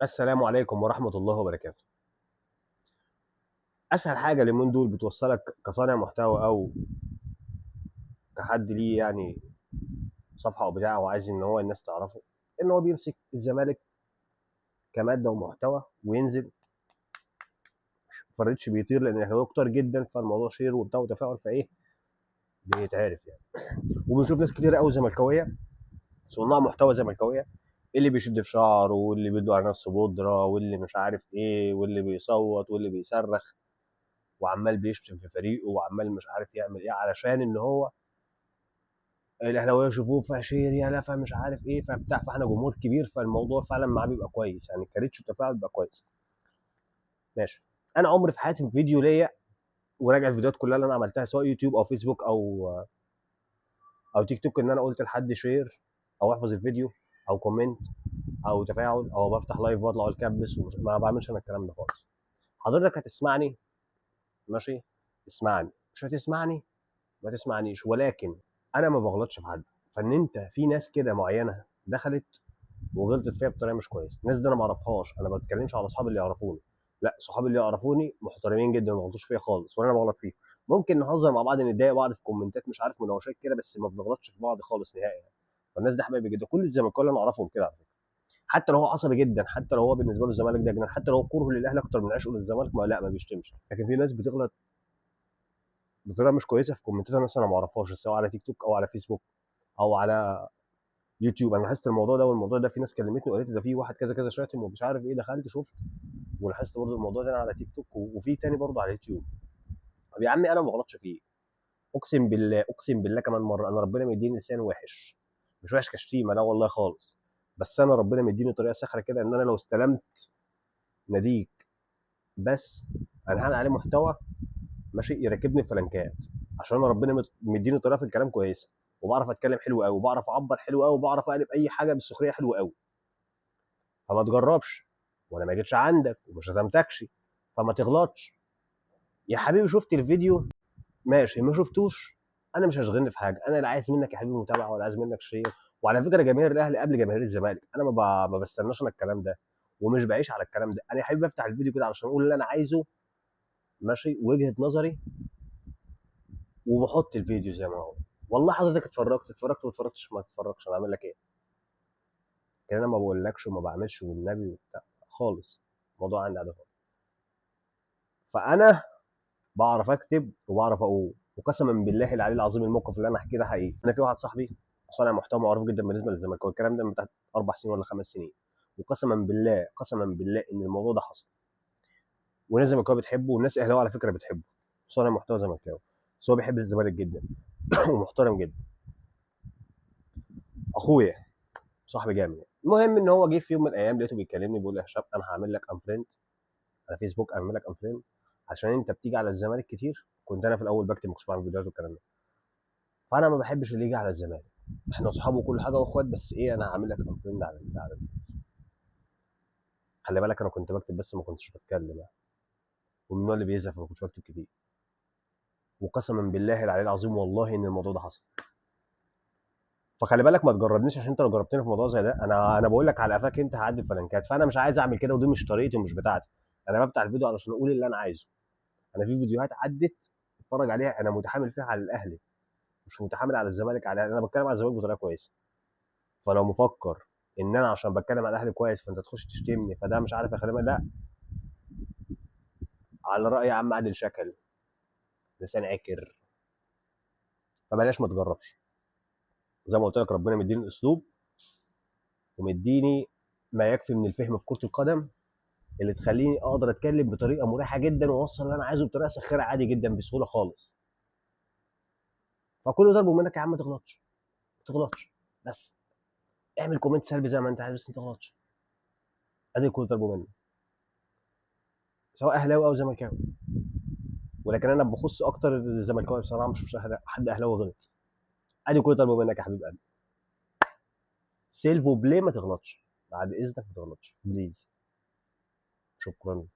السلام عليكم ورحمة الله وبركاته. أسهل حاجة اليومين دول بتوصلك كصانع محتوى أو كحد ليه يعني صفحة أو بتاع وعايز إن هو الناس تعرفه، إن هو بيمسك الزمالك كمادة ومحتوى وينزل فال reach بيطير لأن الأهلاوية كتار جدا، فالموضوع share وبتاع وتفاعل، فإيه بيتعرف يعني. وبنشوف ناس كتير قوي زملكاوية صناع محتوى زملكاوية، اللي بيشد في شعره واللي بيدلق على نفسه بودرة واللي مش عارف ايه واللي بيصوت واللي بيصرخ وعمال بيشتم في فريقه وعمال مش عارف يعمل ايه علشان ان هو الاهلاوية يشوفوه ف share يا لا فمش عارف ايه فبتاع، فاحنا جمهور كبير فالموضوع فعلا معاه بيبقى كويس يعني، ك reach والتفاعل بيبقى كويس. ماشي، انا عمري في حياتي في فيديو ليا وراجع الفيديوهات كلها اللي انا عملتها سواء يوتيوب او فيسبوك او تيك توك ان انا قلت لحد share او احفظ الفيديو او comment او تفاعل او بفتح live واطلع اقول كبس ما بعملش انا الكلام ده خالص. حضرتك هتسمعني ماشي، اسمعني، مش هتسمعني ما تسمعنيش، ولكن انا ما بغلطش في حد. فان انت في ناس كده معينة دخلت وغلطت فيها بطريقة مش كويسة، الناس دي انا ما اعرفهاش، انا ما بتكلمش على اصحابي اللي يعرفوني، لا صحابي اللي يعرفوني محترمين جدا وما بغلطوش فيها خالص ولا انا بغلط فيهم. ممكن نهزر مع بعض، نتضايق بعض في كومنتات مش عارف مناوشات كده، بس ما بنغلطش في بعض خالص نهائي يعني. فالناس دي حبايبي جدا، كل الزملكاويه اللي انا اعرفهم كده على فكرة، حتى لو هو عصبي جدا، حتى لو هو بالنسبة له الزمالك ده جنان، حتى لو هو كرهه للاهلي اكتر من عشقه للزمالك، ما لا ما بيشتمش. لكن في ناس بتغلط بطريقة مش كويسة في كومنتات الناس انا ما اعرفهاش، سواء على تيك توك او على فيسبوك او على يوتيوب. انا لاحظت الموضوع ده، والموضوع ده في ناس كلمتني وقالت لي ده في واحد كذا كذا شاتم ومش عارف ايه، دخلت شفت ولاحظت برضه الموضوع ده على تيك توك وفي تاني برضه على يوتيوب. طب يا عمي انا ما بغلطش فيه، اقسم بالله، اقسم بالله كمان مرة، انا ربنا مديني لسان وحش، مش وحش كشتيمه لا والله خالص، بس انا ربنا مديني طريقه ساخرة كده ان انا لو استلمت ناديك بس انا هعمل عليه محتوى ماشي يركبني فلنكات، عشان انا ربنا مديني طريقه في الكلام كويسة، وبعرف اتكلم حلو قوي، وبعرف اعبر حلو قوي، وبعرف اقلب اي حاجة بالسخريه حلو قوي. فما تجربش، وانا ما جيتش عندك وما شتمتكش، فما تغلطش يا حبيبي. شفت الفيديو ماشي، ما شفتوش انا مش هشغلني في حاجة، انا لا عايز منك يا حبيبي متابعه ولا عايز منك share. وعلى فكرة جماهير الاهلي قبل جماهير الزمالك، انا ما بستناش انا الكلام ده ومش بعيش على الكلام ده. انا يا حبيبي بفتح الفيديو كده علشان اقول اللي انا عايزه ماشي، وجهه نظري، وبحط الفيديو زي ما هو. والله حضرتك اتفرجت اتفرجت، ما اتفرجتش ما اتفرجتش، انا اعمل لك ايه؟ كان انا ما بقولكش وما بعملش والنبي وبتاع خالص، الموضوع عندي عادي خالص. فانا بعرف اكتب وبعرف اقول، وقسما بالله العلي العظيم الموقف اللي انا احكيه ده حقيقي. انا في واحد صاحبي صانع محتوى معروف جدا بالنسبة للزمالك، والكلام ده من تحت 4 سنين ولا 5 سنين، وقسما بالله قسما بالله ان الموضوع ده حصل، والناس الزملكاويه بتحبه والناس اهلاويه على فكرة بتحبه، صانع محتوى زملكاوي بس هو بيحب الزمالك جدا ومحترم جدا، اخويا صاحبي جامد. المهم ان هو جه في يوم من الايام لقيته بيكلمني بيقول لي يا هشام انا هعمل لك unfriend على فيسبوك، هعمل لك unfriend عشان انت بتيجي على الزمالك كتير. كنت انا في الاول بكتب ما كنتش بعمل فيديوهات والكلام ده، فانا ما بحبش اللي يجي على الزمالك، احنا اصحاب وكل حاجة واخوات، بس ايه انا هعمل لك unfriend على الفيس. خلي بالك انا كنت بكتب بس ما كنتش بتكلم يعني، ومن النوع اللي بيزهق فما كنتش بكتب كتير. وقسما بالله العلي العظيم والله ان الموضوع ده حصل. فخلي بالك ما تجربنيش، عشان انت لو جربتني في موضوع زي ده انا بقول لك على قفاك انت هعدي الفلنكات. فانا مش عايز اعمل كده، ودي مش طريقتي ومش بتاعتي. انا بفتح الفيديو علشان اقول اللي انا عايزه. انا في فيديوهات عدت اتفرج عليها انا متحامل فيها على الاهلي، مش متحامل على الزمالك، على انا بتكلم على الزمالك بطريقة كويسة. فلو مفكر ان انا عشان بتكلم على الاهلي كويس فانت تخش تشتمني فده مش عارف اخلي، لا، على راي عم عادل شكل لسان عكر. فبلاش ما تجربش، زي ما قلت لك ربنا مديني الاسلوب ومديني ما يكفي من الفهم في كرة القدم اللي تخليني اقدر اتكلم بطريقة مريحه جدا واوصل اللي انا عايزه بطريقة ساخرة عادي جدا بسهولة خالص. فكل طالبه منك يا عم ما تغلطش، ما تغلطش، بس اعمل comment سلبي زي ما انت عايز بس ما تغلطش. ادي كل طالبه منك سواء اهلاوي او زملكاوي، ولكن انا بخص اكتر الزملكاوي بصراحة، مش حد اهلاوي غلط. ادي كل طالبه منك يا حبيب قلبي، s'il vous plaît ما تغلطش، بعد اذنك ما تغلطش please، شكرا.